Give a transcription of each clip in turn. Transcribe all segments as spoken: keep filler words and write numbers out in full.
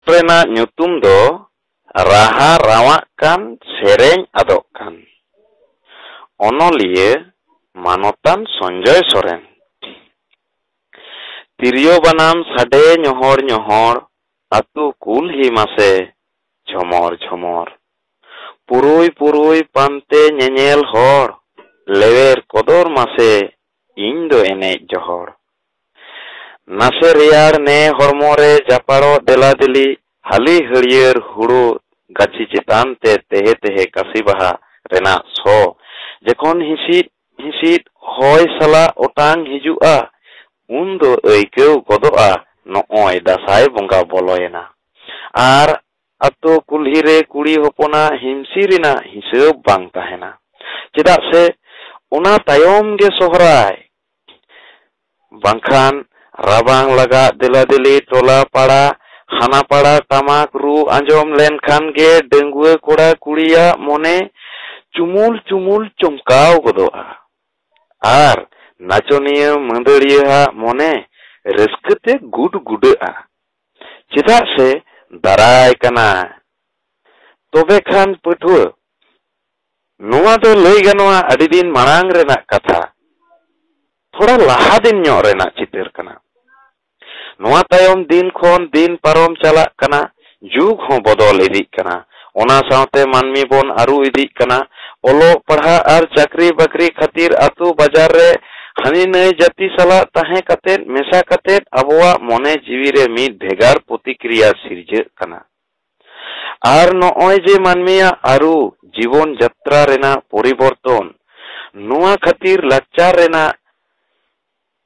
ᱨᱮᱱᱟᱜ ᱧᱩᱛᱩᱢ ᱫᱚ ᱨᱟᱦᱟ ᱨᱟᱣᱟᱜ ᱠᱟᱱ, ᱥᱮᱨᱮᱧ ᱟᱫᱚᱜ ᱠᱟᱱ᱾ ᱚᱱᱚᱞᱤᱭᱟᱹ ᱢᱟᱱᱚᱛᱟᱱ ᱥᱚᱧᱡᱚᱭ ᱥᱚᱨᱮᱱ᱾ ᱛᱤᱨᱭᱳ ᱵᱟᱱᱟᱢ ᱥᱟᱰᱮ ᱧᱚᱦᱚᱲ ᱧᱚᱦᱚᱲ, ᱟᱹᱛᱩ ᱠᱩᱞᱦᱤ ᱢᱟᱥᱮ ᱡᱷᱚᱢᱚᱨ ᱡᱷᱚᱢᱚᱨ᱾ ᱯᱩᱨᱩᱭ ᱯᱩᱨᱩᱭ ᱯᱟᱱᱛᱮ ᱧᱮᱧᱮᱞ ᱦᱚᱲ, ᱞᱮᱣᱮᱨ ᱠᱚᱫᱚᱨ ᱢᱟᱥᱮ ᱤᱧ ᱫᱚ ᱮᱱᱮᱡ ᱡᱚᱦᱚᱲ᱾ ᱱᱟᱥᱮ ᱨᱮᱭᱟᱲ ᱱᱮ ᱦᱚᱲᱢᱚ ᱨᱮ ᱡᱟᱯᱟᱲᱚᱜ ᱫᱮᱞᱟ ᱫᱮᱞᱤ, ᱦᱟᱹᱞᱤ ᱦᱟᱹᱨᱭᱟᱹᱲ ᱦᱩᱲᱩ ᱜᱟᱹᱪᱷᱤ ᱪᱮᱛᱟᱱ ᱛᱮ ᱛᱮᱦᱮ ᱛᱮᱦᱮ ᱠᱟᱥᱤ ᱵᱟᱦᱟ ᱨᱮᱱᱟᱜ ᱥᱚ ᱡᱚᱠᱷᱚᱱ ᱦᱤᱸᱥᱤᱫ ᱦᱤᱸᱥᱤᱫ ᱦᱚᱭ ᱥᱟᱞᱟᱜ ᱚᱴᱟᱝ ᱦᱤᱡᱩᱜᱼᱟ, ᱩᱱ ᱫᱚ ᱟᱹᱭᱠᱟᱹᱣ ᱜᱚᱫᱚᱜᱼᱟ ᱱᱚᱜᱼᱚᱭ ᱫᱟᱸᱥᱟᱭ ᱵᱚᱸᱜᱟ ᱵᱚᱞᱚᱭᱮᱱᱟ᱾ ᱟᱨ ᱟᱛᱳ ᱠᱩᱞᱦᱤ ᱨᱮ ᱠᱩᱲᱤ ᱦᱚᱯᱚᱱᱟᱜ ᱦᱤᱢᱥᱤ ᱨᱮᱱᱟᱜ ᱦᱤᱥᱟᱹᱵ ᱵᱟᱝ ᱛᱟᱦᱮᱱᱟ᱾ ᱪᱮᱫᱟᱜ ᱥᱮ ᱚᱱᱟ ᱛᱟᱭᱚᱢ ᱜᱮ ᱥᱚᱦᱨᱟᱭ᱾ ᱵᱟᱝᱠᱷᱟᱱ ᱨᱟᱵᱟᱝ ᱞᱟᱜᱟᱜ ᱫᱮᱞᱟ ᱫᱮᱞᱤ ᱴᱚᱞᱟ ᱯᱟᱲᱟ, ᱦᱟᱱᱟ ᱯᱟᱲᱟ ᱴᱟᱢᱟᱠ ᱨᱩ ᱟᱸᱡᱚᱢ ᱞᱮᱱᱠᱷᱟᱱ ᱜᱮ ᱰᱟᱺᱜᱩᱣᱟᱹ ᱠᱚᱲᱟ ᱠᱩᱲᱤᱭᱟᱜ ᱢᱚᱱᱮ ᱪᱩᱢᱩᱞ ᱪᱩᱢᱩᱞ ᱪᱚᱢᱠᱟᱣ ᱜᱚᱫᱚᱜᱼᱟ᱾ ᱟᱨ ᱱᱟᱪᱚᱱᱤᱭᱟᱹ ᱢᱟᱹᱫᱟᱹᱲᱤᱭᱟᱹᱣᱟᱜ ᱢᱚᱱᱮ ᱨᱟᱹᱥᱠᱟᱹ ᱛᱮ ᱜᱩᱰ ᱜᱩᱰᱟᱹᱜᱼᱟ᱾ ᱪᱮᱫᱟᱜ ᱥᱮ ᱫᱟᱨᱟᱭ ᱠᱟᱱᱟ᱾ ᱛᱚᱵᱮ ᱠᱷᱟᱱ ᱯᱟᱹᱴᱷᱩᱣᱟᱹ, ᱱᱚᱣᱟ ᱫᱚ ᱞᱟᱹᱭ ᱜᱟᱱᱚᱜᱼᱟ ᱟᱹᱰᱤ ᱫᱤᱱ ᱢᱟᱲᱟᱝ ᱨᱮᱱᱟᱜ ᱠᱟᱛᱷᱟ, ᱛᱷᱚᱲᱟ ᱞᱟᱦᱟ ᱫᱤᱱ ᱧᱚᱜ ᱨᱮᱱᱟᱜ ᱪᱤᱛᱟᱹᱨ ᱠᱟᱱᱟ᱾ ᱱᱚᱣᱟ ᱛᱟᱭᱚᱢ ᱫᱤᱱ ᱠᱷᱚᱱ ᱫᱤᱱ ᱯᱟᱨᱚᱢ ᱪᱟᱞᱟᱜ ᱠᱟᱱᱟ, ᱡᱩᱜᱽ ᱦᱚᱸ ᱵᱚᱫᱚᱞ ᱤᱫᱤᱜ ᱠᱟᱱᱟ᱾ ᱚᱱᱟ ᱥᱟᱶᱛᱮ ᱢᱟᱹᱱᱢᱤ ᱵᱚᱱ ᱟᱹᱨᱩ ᱤᱫᱤᱜ ᱠᱟᱱᱟ᱾ ᱚᱞᱚᱜ ᱯᱟᱲᱦᱟᱜ ᱟᱨ ᱪᱟᱹᱠᱨᱤ ᱵᱟᱹᱠᱨᱤ ᱠᱷᱟᱹᱛᱤᱨ ᱟᱹᱛᱩ ᱵᱟᱡᱟᱨ ᱨᱮ ᱦᱟᱹᱱᱤ ᱱᱟᱹᱭ ᱡᱟᱹᱛᱤ ᱥᱟᱞᱟᱜ ᱛᱟᱦᱮᱸ ᱠᱟᱛᱮᱫ, ᱢᱮᱥᱟ ᱠᱟᱛᱮᱫ ᱟᱵᱚᱣᱟᱜ ᱢᱚᱱᱮ ᱡᱤᱣᱤ ᱨᱮ ᱢᱤᱫ ᱵᱷᱮᱜᱟᱨ ᱯᱨᱚᱛᱤᱠᱨᱤᱭᱟ ᱥᱤᱨᱡᱟᱹᱜ ᱠᱟᱱᱟ᱾ ᱟᱨ ᱱᱚᱜᱼᱚᱭ ᱡᱮ ᱢᱟᱹᱱᱢᱤᱭᱟᱜ ᱟᱹᱨᱩ ᱡᱤᱵᱚᱱ ᱡᱟᱛᱨᱟ ᱨᱮᱱᱟᱜ ᱯᱚᱨᱤᱵᱚᱨᱛᱚᱱ, ᱱᱚᱣᱟ ᱠᱷᱟᱹᱛᱤᱨ ᱞᱟᱠᱪᱟᱨ ᱨᱮᱱᱟᱜ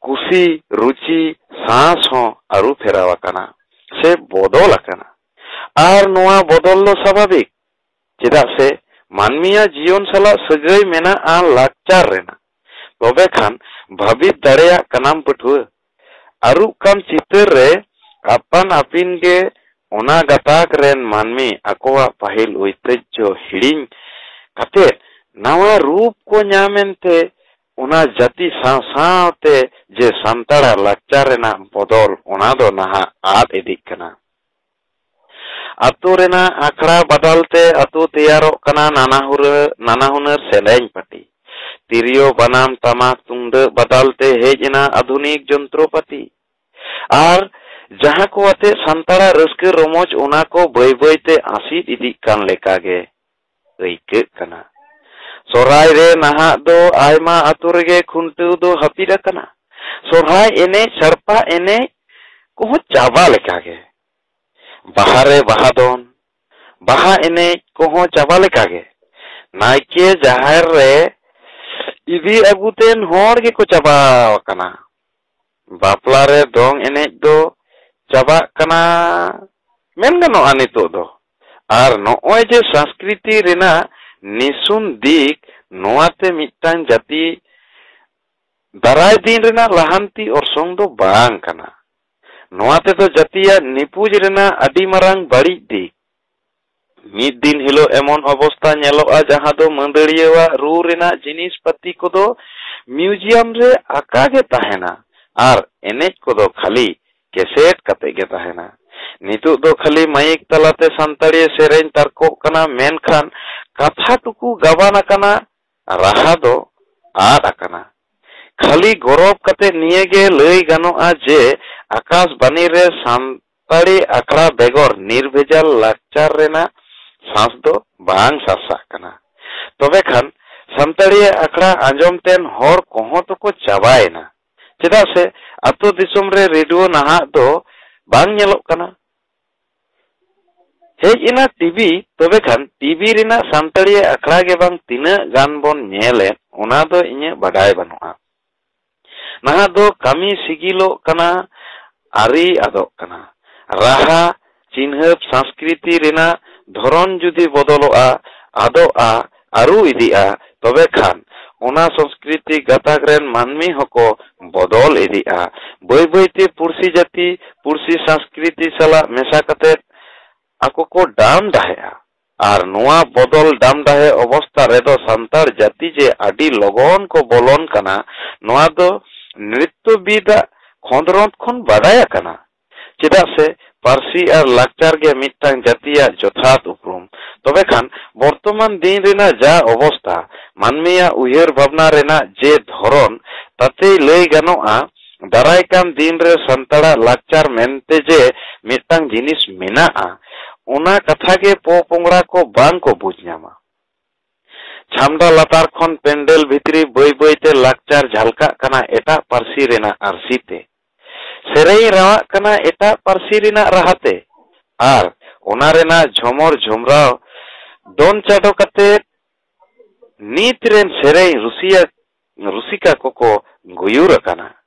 ᱠᱩᱥᱤ ᱨᱩᱪᱤ ᱥᱟᱸᱥ ᱦᱚᱸ ᱟᱹᱨᱩ ᱯᱷᱮᱨᱟᱣ ᱟᱠᱟᱱᱟ ᱥᱮ ᱵᱚᱫᱚᱞ ᱟᱠᱟᱱᱟ᱾ ᱟᱨ ᱱᱚᱣᱟ ᱵᱚᱫᱚᱞ ᱫᱚ ᱥᱟᱵᱷᱟᱵᱤᱠ, ᱪᱮᱫᱟᱜ ᱥᱮ ᱢᱟᱹᱱᱢᱤᱭᱟᱜ ᱡᱤᱭᱚᱱ ᱥᱟᱞᱟᱜ ᱥᱟᱹᱜᱟᱹᱭ ᱢᱮᱱᱟᱜᱼᱟ ᱞᱟᱠᱪᱟᱨ ᱨᱮᱱᱟᱜ᱾ ᱛᱚᱵᱮ ᱠᱷᱟᱱ ᱵᱷᱟᱹᱵᱤᱛ ᱫᱟᱲᱮᱭᱟᱜ ᱠᱟᱱᱟᱢ ᱯᱟᱹᱴᱷᱩᱣᱟᱹ? ᱟᱹᱨᱩᱜ ᱠᱟᱱ ᱪᱤᱛᱟᱹᱨ ᱨᱮ ᱟᱯᱟᱱ ᱟᱹᱯᱤᱱ ᱜᱮ ᱚᱱᱟ ᱜᱟᱛᱟᱠ ᱨᱮᱱ ᱢᱟᱹᱱᱢᱤ ᱟᱠᱚᱣᱟᱜ ᱯᱟᱹᱦᱤᱞ ᱳᱭᱛᱚᱡᱽᱡᱚ ᱦᱤᱲᱤᱧ ᱠᱟᱛᱮ ᱱᱟᱣᱟ ᱨᱩᱯ ᱠᱚ ᱧᱟᱢ ᱮᱱᱛᱮ ᱚᱱᱟ ᱡᱟᱹᱛᱤ ᱥᱟᱶ ᱥᱟᱶᱛᱮ ᱡᱮ ᱥᱟᱱᱛᱟᱲᱟᱜ ᱞᱟᱠᱪᱟᱨ ᱨᱮᱱᱟᱜ ᱵᱚᱫᱚᱞ, ᱚᱱᱟ ᱫᱚ ᱱᱟᱦᱟᱜ ᱟᱫ ᱤᱫᱤᱜ ᱠᱟᱱᱟ᱾ ᱟᱛᱳ ᱨᱮᱱᱟᱜ ᱟᱠᱷᱲᱟ ᱵᱟᱫᱟᱞ ᱛᱮ ᱟᱛᱳ ᱛᱮᱭᱟᱨᱚᱜ ᱠᱟᱱᱟ ᱱᱟᱱᱟ ᱦᱩᱨᱟᱹ-, ᱱᱟᱱᱟ ᱦᱩᱱᱟᱹᱨ ᱥᱮᱨᱮᱧ ᱯᱟᱹᱴᱤ᱾ ᱛᱤᱨᱭᱳ, ᱵᱟᱱᱟᱢ, ᱴᱟᱢᱟᱠ, ᱛᱩᱢᱫᱟᱹᱜ ᱵᱟᱫᱟᱞ ᱛᱮ ᱦᱮᱡ ᱮᱱᱟ ᱟᱫᱷᱩᱱᱤᱠ ᱡᱚᱱᱛᱨᱚᱯᱟᱹᱛᱤ᱾ ᱟᱨ ᱡᱟᱦᱟᱸ ᱠᱚ ᱟᱛᱮ ᱥᱟᱱᱛᱟᱲᱟᱜ ᱨᱟᱹᱥᱠᱟᱹ ᱨᱚᱢᱚᱡᱽ, ᱚᱱᱟ ᱠᱚ ᱵᱟᱹᱭ ᱵᱟᱹᱭ ᱛᱮ ᱟᱥᱤᱫ ᱤᱫᱤᱜ ᱠᱟᱱ ᱞᱮᱠᱟ ᱜᱮ ᱟᱹᱭᱠᱟᱹᱜ ᱠᱟᱱᱟ᱾ ᱥᱚᱨᱦᱟᱭ ᱨᱮ ᱱᱟᱦᱟᱜ ᱫᱚ ᱟᱭᱢᱟ ᱟᱛᱳ ᱨᱮᱜᱮ ᱠᱷᱩᱱᱴᱟᱹᱣ ᱫᱚ ᱦᱟᱹᱯᱤᱫ ᱟᱠᱟᱱᱟ᱾ ᱥᱚᱨᱦᱟᱭ ᱮᱱᱮᱡ, ᱥᱟᱲᱯᱟ ᱮᱱᱮᱡ ᱠᱚᱦᱚᱸ ᱪᱟᱵᱟ ᱞᱮᱠᱟ ᱜᱮ᱾ ᱵᱟᱦᱟ ᱨᱮ ᱵᱟᱦᱟ ᱫᱚᱱ, ᱵᱟᱦᱟ ᱮᱱᱮᱡ ᱠᱚᱦᱚᱸ ᱪᱟᱵᱟ ᱞᱮᱠᱟ ᱜᱮ᱾ ᱱᱟᱭᱠᱮ ᱡᱟᱦᱮᱨ ᱨᱮ ᱤᱫᱤ ᱟᱹᱜᱩ ᱛᱮᱱ ᱦᱚᱲ ᱜᱮᱠᱚ ᱪᱟᱵᱟ ᱟᱠᱟᱱᱟ᱾ ᱵᱟᱯᱞᱟ ᱨᱮ ᱫᱚᱝ ᱮᱱᱮᱡ ᱫᱚ ᱪᱟᱵᱟᱜ ᱠᱟᱱᱟ ᱢᱮᱱ ᱜᱟᱱᱚᱜᱼᱟ ᱱᱤᱛᱚᱜ ᱫᱚ᱾ ᱟᱨ ᱱᱚᱜᱼᱚᱭ ᱡᱮ ᱥᱚᱝᱥᱠᱨᱤᱛᱤ ᱨᱮᱱᱟᱜ ᱱᱤᱥᱩᱱ ᱫᱤᱠ, ᱱᱚᱣᱟ ᱛᱮ ᱢᱤᱫᱴᱟᱝ ᱡᱟᱹᱛᱤ ᱫᱟᱨᱟᱭ ᱫᱤᱱ ᱨᱮᱱᱟᱜ ᱞᱟᱦᱟᱱᱛᱤ ᱚᱨᱥᱚᱝ ᱫᱚ ᱵᱟᱝ ᱠᱟᱱᱟ᱾ ᱱᱚᱣᱟ ᱛᱮᱫᱚ ᱡᱟᱹᱛᱤᱭᱟᱜ ᱱᱤᱯᱩᱡ ᱨᱮᱱᱟᱜ ᱟᱹᱰᱤ ᱢᱟᱨᱟᱝ ᱵᱟᱹᱲᱤᱡ ᱫᱤᱠ᱾ ᱢᱤᱫ ᱫᱤᱱ ᱦᱤᱞᱳᱜ ᱮᱢᱚᱱ ᱚᱵᱚᱥᱛᱟ ᱧᱮᱞᱚᱜᱼᱟ, ᱡᱟᱦᱟᱸ ᱫᱚ ᱢᱟᱹᱫᱟᱹᱲᱤᱭᱟᱹᱣᱟᱜ ᱨᱩ ᱨᱮᱱᱟᱜ ᱡᱤᱱᱤᱥ ᱯᱟᱹᱛᱤ ᱠᱚᱫᱚ museum ᱨᱮ ᱟᱠᱟ ᱜᱮ ᱛᱟᱦᱮᱱᱟ ᱟᱨ ᱮᱱᱮᱡ ᱠᱚᱫᱚ ᱠᱷᱟᱹᱞᱤ ᱠᱮᱥᱮᱴ ᱠᱟᱛᱮ ᱜᱮ ᱛᱟᱦᱮᱱᱟ᱾ ᱱᱤᱛᱚᱜ ᱫᱚ ᱠᱷᱟᱹᱞᱤ ᱢᱟᱭᱤᱠ ᱛᱟᱞᱟᱛᱮ ᱥᱟᱱᱛᱟᱲᱤ ᱥᱮᱨᱮᱧ ᱛᱟᱨᱠᱚᱜ ᱠᱟᱱᱟ, ᱢᱮᱱᱠᱷᱟᱱ ᱠᱟᱛᱷᱟ ᱴᱩᱠᱩ ᱜᱟᱵᱟᱱ ᱟᱠᱟᱱᱟ, ᱨᱟᱦᱟ ᱫᱚ ᱟᱫ ᱟᱠᱟᱱᱟ᱾ ᱠᱷᱟᱹᱞᱤ ᱜᱚᱨᱚᱵ ᱠᱟᱛᱮ ᱱᱤᱭᱟᱹ ᱜᱮ ᱞᱟᱹᱭ ᱜᱟᱱᱚᱜᱼᱟ ᱡᱮ ᱟᱠᱟᱥᱵᱟᱱᱤ ᱨᱮ ᱥᱟᱱᱛᱟᱲᱤ ᱟᱠᱷᱲᱟ ᱵᱮᱜᱚᱨ ᱱᱤᱨᱵᱷᱮᱡᱟᱞ ᱞᱟᱠᱪᱟᱨ ᱨᱮᱱᱟᱜ ᱥᱟᱸᱥ ᱫᱚ ᱵᱟᱝ ᱥᱟᱨᱥᱟᱜ ᱠᱟᱱᱟ᱾ ᱛᱚᱵᱮ ᱠᱷᱟᱱ ᱥᱟᱱᱛᱟᱲᱤ ᱟᱠᱷᱲᱟ ᱟᱸᱡᱚᱢ ᱛᱮᱱ ᱦᱚᱲ ᱠᱚᱦᱚᱸ ᱛᱚᱠᱚ ᱪᱟᱵᱟᱭᱮᱱᱟ᱾ ᱪᱮᱫᱟᱜ ᱥᱮ ᱟᱛᱳ ᱫᱤᱥᱚᱢ ᱨᱮ ᱨᱮᱰᱤᱭᱳ ᱱᱟᱦᱟᱜ ᱫᱚ ᱵᱟᱝ ᱧᱮᱞᱚᱜ ᱠᱟᱱᱟ᱾ ᱦᱮᱡ ᱮᱱᱟ ᱴᱤᱵᱷᱤ, ᱛᱚᱵᱮ ᱠᱷᱟᱱ ᱴᱤᱵᱷᱤ ᱨᱮᱱᱟᱜ ᱥᱟᱱᱛᱟᱲᱤ ᱟᱠᱷᱲᱟ ᱜᱮ ᱵᱟᱝ ᱛᱤᱱᱟᱹᱜ ᱜᱟᱱ ᱵᱚᱱ ᱧᱮᱞᱮᱫ, ᱚᱱᱟ ᱫᱚ ᱤᱧᱟᱹᱜ ᱵᱟᱰᱟᱭ ᱵᱟᱹᱱᱩᱜᱼᱟ᱾ ᱱᱟᱦᱟᱜ ᱫᱚ ᱠᱟᱹᱢᱤ ᱥᱤᱜᱤᱞᱚᱜ ᱠᱟᱱᱟ, ᱟᱹᱨᱤ ᱟᱫᱚᱜ ᱠᱟᱱᱟ᱾ ᱨᱟᱦᱟ, ᱪᱤᱱᱦᱟᱹᱯ, ᱥᱚᱝᱥᱠᱨᱤᱛᱤ ᱨᱮᱱᱟᱜ ᱫᱷᱚᱨᱚᱱ ᱡᱩᱫᱤ ᱵᱚᱫᱚᱞᱚᱜᱼᱟ, ᱟᱫᱚᱜᱼᱟ, ᱟᱹᱨᱩ ᱤᱫᱤᱜᱼᱟ, ᱛᱚᱵᱮ ᱠᱷᱟᱱ ᱚᱱᱟ ᱥᱚᱝᱥᱠᱨᱤᱛᱤ ᱜᱟᱛᱟᱠ ᱨᱮᱱ ᱢᱟᱹᱱᱢᱤ ᱦᱚᱸᱠᱚ ᱵᱚᱫᱚᱞ ᱤᱫᱤᱜᱼᱟ᱾ ᱵᱟᱹᱭ ᱵᱟᱹᱭᱛᱮ ᱯᱩᱲᱥᱤ ᱡᱟᱹᱛᱤ, ᱯᱩᱲᱥᱤ ᱥᱚᱝᱥᱠᱨᱤᱛᱤ ᱥᱟᱞᱟᱜ ᱢᱮᱥᱟ ᱠᱟᱛᱮ ᱟᱠᱚ ᱠᱚ ᱰᱟᱢ ᱰᱟᱦᱮᱜᱼᱟ᱾ ᱟᱨ ᱱᱚᱣᱟ ᱵᱚᱫᱚᱞ ᱰᱟᱢ ᱰᱟᱦᱮ ᱚᱵᱚᱥᱛᱟ ᱨᱮᱫᱚ ᱥᱟᱱᱛᱟᱲ ᱡᱟᱹᱛᱤ ᱡᱮ ᱟᱹᱰᱤ ᱞᱚᱜᱚᱱ ᱠᱚ ᱵᱚᱞᱚᱱ ᱠᱟᱱᱟ, ᱱᱚᱣᱟ ᱫᱚ ᱱᱨᱤᱛᱛᱚᱵᱤᱫᱟᱜ ᱠᱷᱚᱸᱫᱽᱨᱚᱸᱫᱽ ᱠᱷᱚᱱ ᱵᱟᱰᱟᱭ ᱟᱠᱟᱱᱟ᱾ ᱪᱮᱫᱟᱜ ᱥᱮ ᱯᱟᱹᱨᱥᱤ ᱟᱨ ᱞᱟᱠᱪᱟᱨ ᱜᱮ ᱢᱤᱫᱴᱟᱝ ᱡᱟᱹᱛᱤᱭᱟᱜ ᱡᱚᱛᱷᱟᱛ ᱩᱯᱨᱩᱢ᱾ ᱛᱚᱵᱮ ᱠᱷᱟᱱ ᱵᱚᱨᱛᱚᱢᱟᱱ ᱫᱤᱱ ᱨᱮᱱᱟᱜ ᱡᱟ ᱚᱵᱚᱥᱛᱷᱟ, ᱢᱟᱹᱱᱢᱤᱭᱟᱜ ᱩᱭᱦᱟᱹᱨ ᱵᱷᱟᱵᱽᱱᱟ ᱨᱮᱱᱟᱜ ᱡᱮ ᱫᱷᱚᱨᱚᱱ, ᱛᱟᱛᱮᱭ ᱞᱟᱹᱭ ᱜᱟᱱᱚᱜᱼᱟ, ᱫᱟᱨᱟᱭ ᱠᱟᱱ ᱫᱤᱱ ᱨᱮ ᱥᱟᱱᱛᱟᱲᱟᱜ ᱞᱟᱠᱪᱟᱨ ᱢᱮᱱᱛᱮ ᱡᱮ ᱢᱤᱫᱴᱟᱝ ᱡᱤᱱᱤᱥ ᱢᱮᱱᱟᱜᱼᱟ, ᱚᱱᱟ ᱠᱟᱛᱷᱟ ᱜᱮ ᱯᱚᱼᱯᱚᱝᱲᱟ ᱠᱚ ᱵᱟᱝ ᱠᱚ ᱵᱩᱡᱽ ᱧᱟᱢᱟ᱾ ᱪᱷᱟᱢᱰᱟ ᱞᱟᱛᱟᱨ ᱠᱷᱚᱱ ᱯᱮᱱᱰᱮᱞ ᱵᱷᱤᱛᱨᱤ ᱵᱟᱹᱭ ᱵᱟᱹᱭ ᱛᱮ ᱞᱟᱠᱪᱟᱨ ᱡᱷᱟᱞᱠᱟᱜ ᱠᱟᱱᱟ ᱮᱴᱟᱜ ᱯᱟᱹᱨᱥᱤ ᱨᱮᱱᱟᱜ ᱟᱹᱨᱥᱤ ᱛᱮ᱾ ᱥᱮᱨᱮᱧ ᱨᱟᱣᱟᱜ ᱠᱟᱱᱟ ᱮᱴᱟᱜ ᱯᱟᱹᱨᱥᱤ ᱨᱮᱱᱟᱜ ᱨᱟᱦᱟ ᱛᱮ᱾ ᱟᱨ ᱚᱱᱟ ᱨᱮᱱᱟᱜ ᱡᱷᱚᱢᱚᱨ ᱡᱷᱚᱢᱨᱟᱣ ᱫᱚᱱ ᱪᱟᱰᱚ ᱠᱟᱛᱮ ᱱᱤᱛ ᱨᱮᱱ ᱥᱮᱨᱮᱧ ᱨᱩᱥᱤᱭᱟ, ᱨᱩᱥᱤᱠᱟ ᱠᱚᱠᱚ ᱜᱩᱭᱩᱨ ᱟᱠᱟᱱᱟ᱾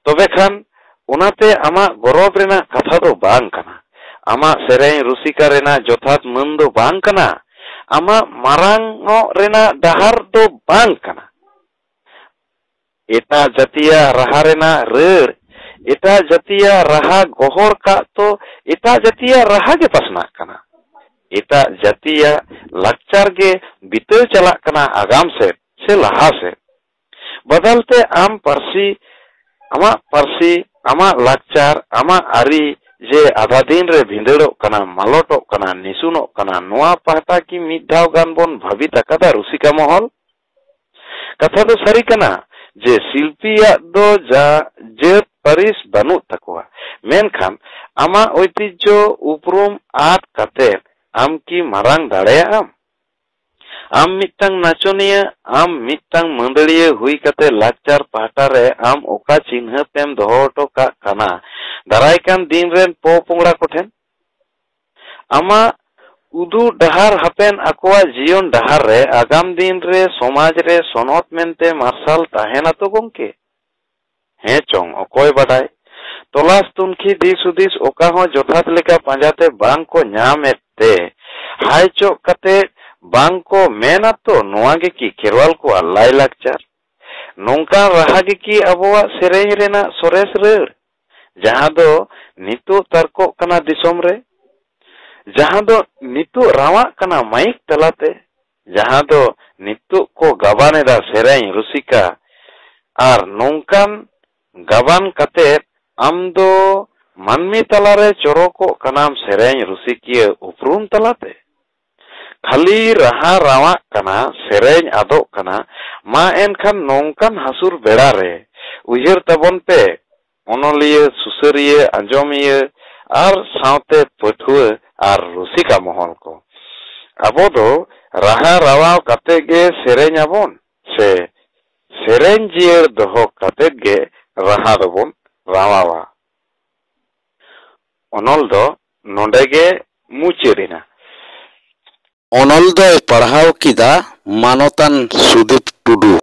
ᱛᱚᱵᱮ ᱠᱷᱟᱱ ᱚᱱᱟᱛᱮ ᱟᱢᱟᱜ ᱜᱚᱨᱚᱵ ᱨᱮᱱᱟᱜ ᱠᱟᱛᱷᱟ ᱫᱚ ᱵᱟᱝ ᱠᱟᱱᱟ᱾ ᱟᱢᱟᱜ ᱥᱮᱨᱮᱧ ᱨᱩᱥᱤᱠᱟ ᱨᱮᱱᱟᱜ ᱡᱚᱛᱷᱟᱛ ᱢᱟᱹᱱ ᱫᱚ ᱵᱟᱝ ᱠᱟᱱᱟ᱾ ᱟᱢᱟᱜ ᱢᱟᱨᱟᱝᱚᱜ ᱨᱮᱱᱟᱜ ᱰᱟᱦᱟᱨ ᱫᱚ ᱵᱟᱝ ᱠᱟᱱᱟ᱾ ᱮᱴᱟᱜ ᱡᱟᱹᱛᱤᱭᱟᱜ ᱨᱟᱦᱟ ᱨᱮᱱᱟᱜ ᱨᱟᱹᱲ, ᱮᱴᱟᱜ ᱡᱟᱹᱛᱤᱭᱟᱜ ᱨᱟᱦᱟ ᱜᱚᱦᱚᱲ ᱠᱟᱜ ᱛᱚ ᱮᱴᱟᱜ ᱡᱟᱹᱛᱤᱭᱟᱜ ᱨᱟᱦᱟ ᱜᱮ ᱯᱟᱥᱱᱟᱜ ᱠᱟᱱᱟ᱾ ᱮᱴᱟᱜ ᱡᱟᱹᱛᱤᱭᱟᱜ ᱞᱟᱠᱪᱟᱨ ᱜᱮ ᱵᱤᱛᱟᱹᱣ ᱪᱟᱞᱟᱜ ᱠᱟᱱᱟ ᱟᱜᱟᱢ ᱥᱮᱫ ᱥᱮ ᱞᱟᱦᱟ ᱥᱮᱫ᱾ ᱵᱟᱫᱟᱞ ᱛᱮ ᱟᱢ ᱯᱟᱹᱨᱥᱤ, ᱟᱢᱟᱜ ᱯᱟᱹᱨᱥᱤ, ᱟᱢᱟᱜ ᱞᱟᱠᱪᱟᱨ, ᱟᱢᱟᱜ ᱟᱹᱨᱤ ᱡᱮ ᱟᱫᱷᱟ ᱫᱤᱱ ᱨᱮ ᱵᱷᱤᱸᱫᱟᱹᱲᱚᱜ ᱠᱟᱱᱟ, ᱢᱟᱞᱚᱴᱚᱜ ᱠᱟᱱᱟ, ᱱᱤᱥᱩᱱᱚᱜ ᱠᱟᱱᱟ, ᱱᱚᱣᱟ ᱯᱟᱦᱴᱟ ᱠᱤ ᱢᱤᱫ ᱫᱷᱟᱣ ᱜᱟᱱ ᱵᱚᱱ ᱵᱷᱟᱹᱵᱤᱛ ᱟᱠᱟᱫᱟ ᱨᱩᱥᱤᱠᱟ ᱢᱚᱦᱚᱞ? ᱠᱟᱛᱷᱟ ᱫᱚ ᱥᱟᱹᱨᱤ ᱠᱟᱱᱟ ᱡᱮ ᱥᱤᱞᱯᱤᱭᱟᱜ ᱫᱚ ᱡᱟ-, ᱡᱟᱹᱛ ᱯᱟᱹᱨᱤᱥ ᱵᱟᱹᱱᱩᱜ ᱛᱟᱠᱚᱣᱟ, ᱢᱮᱱᱠᱷᱟᱱ ᱟᱢᱟᱜ ᱳᱭᱛᱤᱡᱽᱡᱷᱚ ᱩᱯᱨᱩᱢ ᱟᱫ ᱠᱟᱛᱮ ᱟᱢ ᱠᱤ ᱢᱟᱨᱟᱝ ᱫᱟᱲᱮᱭᱟᱜ ᱟᱢ? ᱟᱢ ᱢᱤᱫᱴᱟᱝ ᱱᱟᱪᱚᱱᱤᱭᱟᱹ, ᱟᱢ ᱢᱤᱫᱴᱟᱝ ᱢᱟᱹᱫᱟᱹᱲᱤᱭᱟᱹ ᱦᱩᱭ ᱠᱟᱛᱮ ᱞᱟᱠᱪᱟᱨ ᱯᱟᱦᱴᱟ ᱨᱮ ᱟᱢ ᱚᱠᱟ ᱪᱤᱱᱦᱟᱹᱯ ᱮᱢ ᱫᱚᱦᱚ ᱦᱚᱴᱚ ᱠᱟᱜ ᱠᱟᱱᱟ ᱫᱟᱨᱟᱭ ᱠᱟᱱ ᱫᱤᱱ ᱨᱮᱱ ᱯᱚᱼᱯᱚᱝᱲᱟ ᱠᱚᱴᱷᱮᱱ? ᱟᱢᱟᱜ ᱩᱫᱩᱜ ᱰᱟᱦᱟᱨ ᱦᱟᱯᱮᱱ ᱟᱠᱚᱣᱟᱜ ᱡᱤᱭᱚᱱ ᱰᱟᱦᱟᱨ ᱨᱮ ᱟᱜᱟᱢ ᱫᱤᱱ ᱨᱮ ᱥᱚᱢᱟᱡᱽ ᱨᱮ ᱥᱚᱱᱚᱛ ᱢᱮᱱᱛᱮ ᱢᱟᱨᱥᱟᱞ ᱛᱟᱦᱮᱱᱟ ᱛᱚ ᱜᱚᱢᱠᱮ? ᱦᱮᱸ ᱪᱚᱝ, ᱚᱠᱚᱭ ᱵᱟᱰᱟᱭ? ᱛᱚᱞᱟᱥ ᱛᱩᱱᱠᱷᱤ ᱫᱤᱥ ᱦᱩᱫᱤᱥ ᱚᱠᱟ ᱦᱚᱸ ᱡᱚᱛᱷᱟᱛ ᱞᱮᱠᱟ ᱯᱟᱸᱡᱟᱛᱮ ᱵᱟᱝ ᱠᱚ ᱧᱟᱢᱮᱫ ᱛᱮ ᱦᱟᱭ ᱪᱚᱜ ᱠᱟᱛᱮ ᱵᱟᱝ ᱠᱚ ᱢᱮᱱᱟ ᱛᱚ ᱱᱚᱣᱟ ᱜᱮ ᱠᱤ ᱠᱷᱮᱨᱣᱟᱞ ᱠᱚᱣᱟᱜ ᱞᱟᱭᱼᱞᱟᱠᱪᱟᱨ? ᱱᱚᱝᱠᱟᱱ ᱨᱟᱦᱟ ᱜᱮ ᱠᱤ ᱟᱵᱚᱣᱟᱜ ᱥᱮᱨᱮᱧ ᱨᱮᱱᱟᱜ ᱥᱚᱨᱮᱥ ᱨᱟᱹᱲ, ᱡᱟᱦᱟᱸ ᱫᱚ ᱱᱤᱛᱚᱜ ᱛᱟᱨᱠᱚᱜ ᱠᱟᱱᱟ ᱫᱤᱥᱚᱢ ᱨᱮ, ᱡᱟᱦᱟᱸ ᱫᱚ ᱱᱤᱛᱚᱜ ᱨᱟᱣᱟᱜ ᱠᱟᱱᱟ ᱢᱟᱭᱤᱠ ᱛᱟᱞᱟᱛᱮ, ᱡᱟᱦᱟᱸ ᱫᱚ ᱱᱤᱛᱚᱜ ᱠᱚ ᱜᱟᱵᱟᱱ ᱮᱫᱟ ᱥᱮᱨᱮᱧ ᱨᱩᱥᱤᱠᱟ, ᱟᱨ ᱱᱚᱝᱠᱟᱱ ᱜᱟᱵᱟᱱ ᱠᱟᱛᱮ ᱟᱢ ᱫᱚ ᱢᱟᱹᱱᱢᱤ ᱛᱟᱞᱟᱨᱮ ᱪᱚᱨᱚᱠᱚᱜ ᱠᱟᱱᱟᱢ ᱥᱮᱨᱮᱧ ᱨᱩᱥᱤᱠᱤᱭᱟᱹ ᱩᱯᱨᱩᱢ ᱛᱟᱞᱟᱛᱮ᱾ ᱠᱷᱟᱹᱞᱤ ᱨᱟᱦᱟ ᱨᱟᱣᱟᱜ ᱠᱟᱱᱟ, ᱥᱮᱨᱮᱧ ᱟᱫᱚᱜ ᱠᱟᱱᱟ᱾ ᱢᱟ ᱮᱱᱠᱷᱟᱱ ᱱᱚᱝᱠᱟᱱ ᱦᱟᱹᱥᱩᱨ ᱵᱮᱲᱟ ᱨᱮ ᱩᱭᱦᱟᱹᱨ ᱛᱟᱵᱚᱱ ᱯᱮ, ᱚᱱᱚᱞᱤᱭᱟᱹ, ᱥᱩᱥᱟᱹᱨᱤᱭᱟᱹ, ᱟᱸᱡᱚᱢᱤᱭᱟᱹ ᱟᱨ ᱥᱟᱶᱛᱮ ᱯᱟᱹᱴᱷᱩᱣᱟᱹ ᱟᱨ ᱨᱩᱥᱤᱠᱟ ᱢᱚᱦᱚᱞ ᱠᱚ᱾ ᱟᱵᱚ ᱫᱚ ᱨᱟᱦᱟ ᱨᱟᱣᱟᱣ ᱠᱟᱛᱮ ᱜᱮ ᱥᱮᱨᱮᱧ ᱟᱵᱚᱱ ᱥᱮ ᱥᱮᱨᱮᱧ ᱡᱤᱭᱟᱹᱲ ᱫᱚᱦᱚ ᱠᱟᱛᱮ ᱜᱮ ᱨᱟᱦᱟ ᱫᱚᱵᱚᱱ ᱨᱟᱣᱟᱣᱟ? ᱚᱱᱚᱞ ᱫᱚ ᱱᱚᱰᱮ ᱜᱮ ᱢᱩᱪᱟᱹᱫ ᱮᱱᱟ᱾ ᱚᱱᱚᱞ ᱫᱚᱭ ᱯᱟᱲᱦᱟᱣ ᱠᱮᱫᱟ ᱢᱟᱱᱚᱛᱟᱱ ᱥᱩᱫᱤᱯ ᱴᱩᱰᱩ᱾